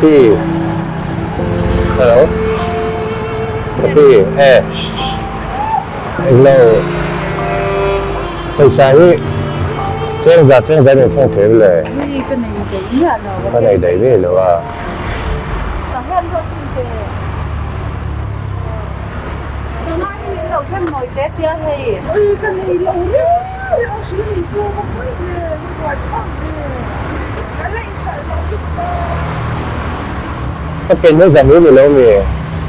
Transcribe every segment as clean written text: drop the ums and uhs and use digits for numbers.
Pi Hello Ka pi e Englo Pawisa hi cheng za cheng za in thawng thei le Ka nei daih miah lo Ka nei daih miah lo a. Ka hian ruat chin che. Tunah hi min lo thleng mawi te tia hei. Ui ka nei lo riau riau a hri nih chu ka pawi ve ka buai chhuak ve ka la inhralh loh hi ka. Ka ken hi zahnih ni lo mi?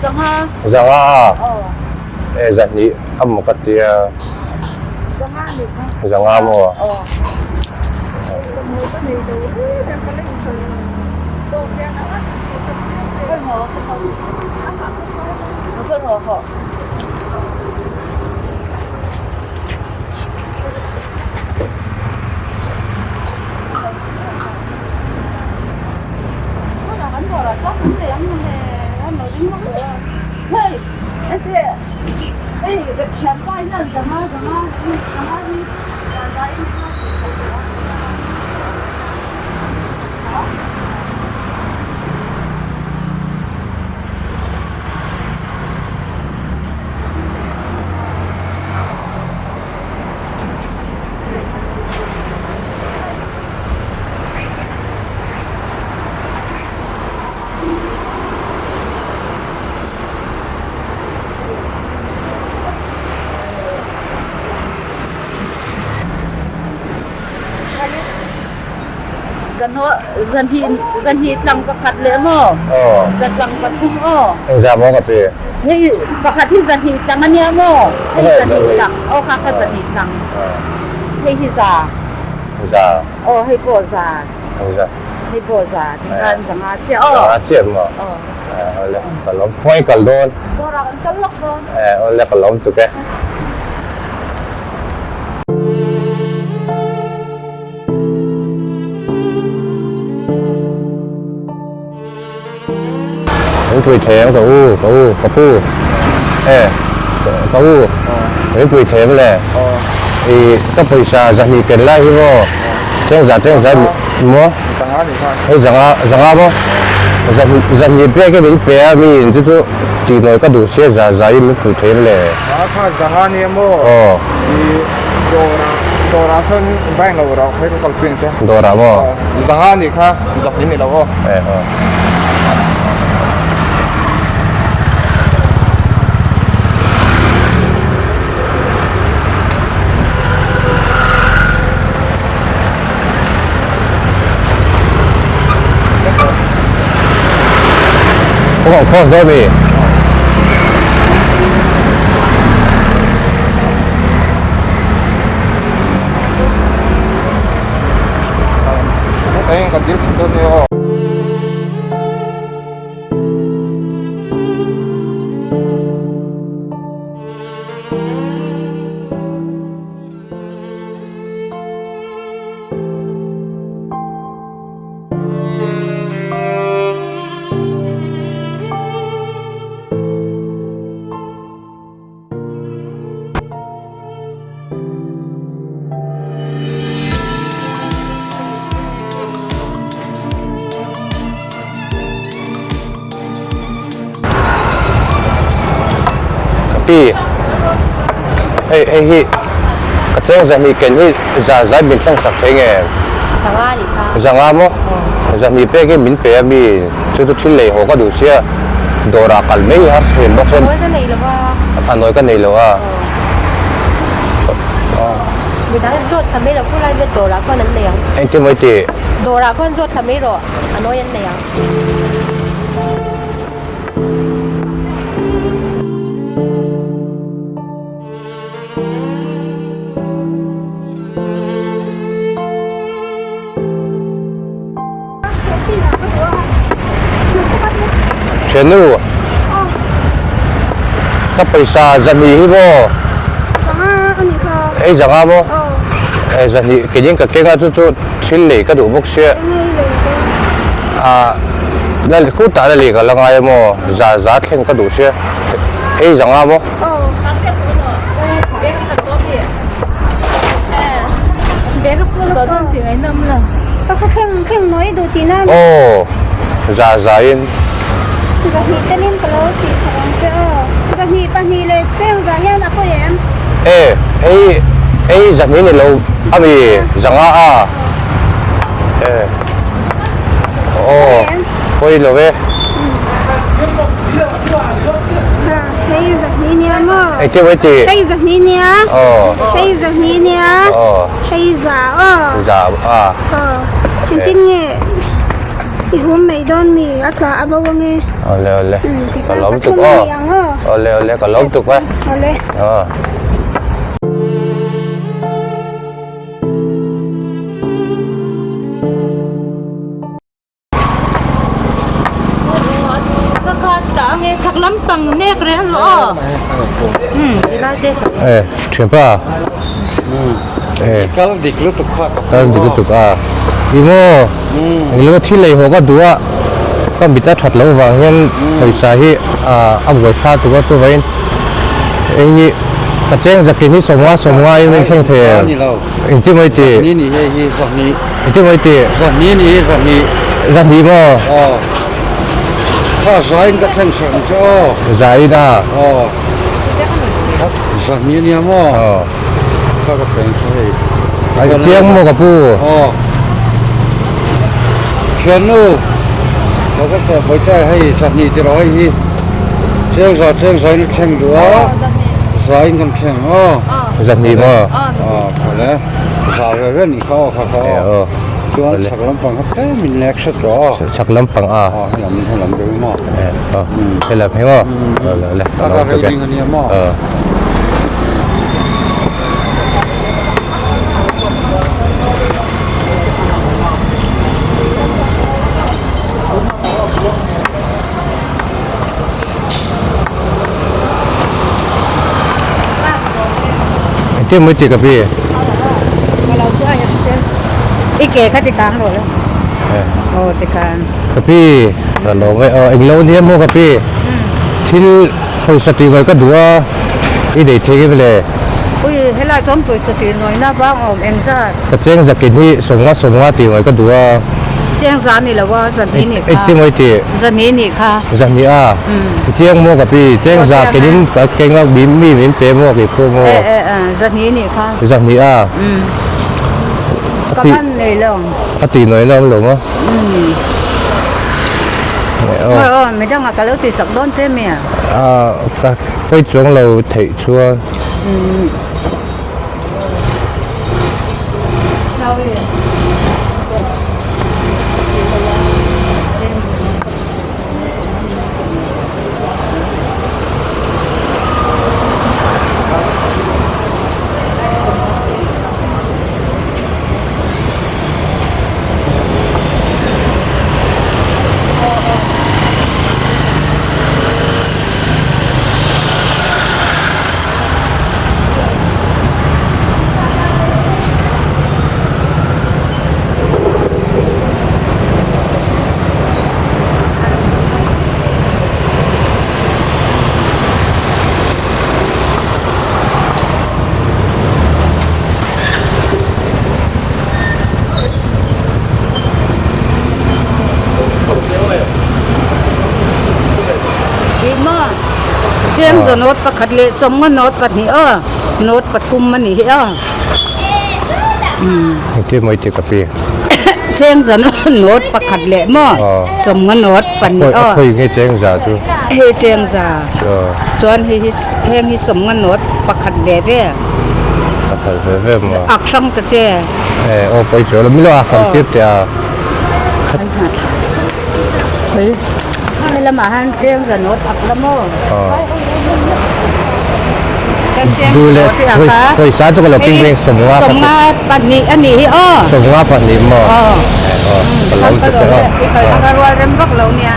Zanga. Zanga a? Aw. E zahnih a maw ka tia. Zanga ni kha. Zanga maw? Aw. Pawisa mawi ka nei lo riau riau ka la inhralh lo. Dawr lian ang a kan tih sak viau ve. Khawi maw? Khawi maw? Khawi Zahnih tlang pakhat leh maw? Zatlang pathum aw. Engzah maw ka pe? Hei pakhat hi zahnih tlang a nia maw? Hei zahnih tlang. Aw kha kha zahnih tlang. Hei hi za. Za. Aw hei pawh za. Za. Hei pawh za. Tikhan zanga chiah aw. Zanga chiah maw? Aw. Awle ka lawm. Khawngaih kal dawn. Dawrah kan kal lawk dawn. Awle ka lawm tuk e. Min pui thei ang ka u, ka u, ka pu. E, ka u, min pui thei ang le. I ka pawisa zahnih ken lai hi maw? Chengza chengza maw? Hei zanga zanga maw? Zahnih zahnih pek hi min pe a mi in chu chu tihnawi ka duh sia za za in min pui thei ang le. A kha zanga nia maw? Aw. I dawrah dawrah sawn vain lo rawh hei ka kalpui ang che. Dawrah maw? Aw zanga nih kha zahnih ni lo aw. E aw. Kawng ang cross dawn mi? Eng kan dil thin dawn ni aw. Ka pi hei hei hi ka cheng zahnih ken hi za zai min thleng sak thei nge Zanga nih kha. Zanga maw? Zahnih pek hi min pe a mi chu chu thil lei haw ka duh sia dawrah kal mai har hrim bawk chuan Nawi ka nei lo a. A nawi ka nei lo a. Midang an zawt thla mai lo khulai vel dawrah khuan an nei ang. Engtin maw i tih? Dawrah khuan zawt thla mai rawh a nawi an nei ang. Thiannu ka pawisa zahnih hi maw hei zanga maw hei zahnih keinin ka keng a chu chu thil lei ka duh bawk sia ah kutah la lei ka la ngai a maw za za thleng ka duh sia hei zanga maw. Aw. Za zaiin. Zahnih telin ka lo tih sak ang che aw. Zahnih pahnih leh cheng zah hian a pawi em? E, hei hei zahnih ni lo a mi zanga a. E. Aw, pawi lo e. Ha, hei zahnih nia maw? Engtin mai ti? Hei zahnih nia. Aw. Hei zahnih nia. Aw. Hei za aw. Za a. Aw. Engtin nge i hum mai dawn mi a tla a bo ange. Awle awle. Ka lawm tuk aw. Awle awle ka lawm tuk e. Awle. Aw. E thianpa e Kal dik lutuk kha ka kal dik lutuk a i maw englo thil lei haw ka duh a ka mit a that loh vang hian pawisa hi a buai thla tuk a chuvangin eng hi ka cheng zakin hi sawmnga sawmnga in min thleng thei em engtin mai tih Engtin mai tih? Zahnih ni hi zahnih. Zahnih maw? Aw. Kha zain ka thleng sak ang che aw. Zain a? Aw. Zahnih ania maw? Aw. Kha ka thleng chu hei. Ai chiang maw ka pu? Aw. Thiannu. Ka ka teh bawitai hei zahnih ti rawh hei hi. Cheng za cheng zain a thleng duh a. Zain kan thleng aw. Zahnih maw? Aw kha le. Za ve ve ni kha aw kha kha aw. Chuan chhak lampang kha tlem in lek hret rawh aw. Chhak lampang a. Aw helam helam deuh maw. Aw helam hi maw. Aw le le. Ka ka reading ania maw. Aw. Engtin mai tih ka pi? I ke kha ti kang rawh le. Aw ti kang. Ka pi ka lo ngai aw englo nia maw ka pi? Thil pawisa tih ngaih ka duh a i nei thei em le? Ui helai chuan pawisa tih nawina vang awm eng zat? Ka cheng zakin hi sawmnga sawmnga tih ngaih ka duh a. Cheng za ni lo a zahnih nih kha. Engtin mai tih? Zahnih nih kha. Zahnih a? Chiang maw ka pi? Cheng za kenin ka keng a mi mi min pe maw kei pawh maw? E e e zahnih nih kha. Zahnih a? Ka ban nei lo. A tih nawi na awm lo maw? Aw aw midang ah ka lo tih sak dawn che mi a? A ka pawi chuang lo theih chuan. Chengzaw note pakhat leh sawmnga note pahnih aw note pathum a ni hi aw Engtin mai tih ka pi Chengzaw note pakhat leh maw sawmnga note pahnih aw A khawi nge chengza chu Hei chengza chuan hei hi heng hi sawmnga note pakhat ve ve Pakhat ve ve maw Ak hrang ta che Aw pawi chu lo milo a hrang tir teh a. Hei lamah hian tlem zan awt ak la maw? Duh leh pawisa chu ka lo keng reng sawmnga sawmnga pahnih a nih hi aw sawmnga pahnih maw aw ka lo ti teh a ka rual rem vak lo nia.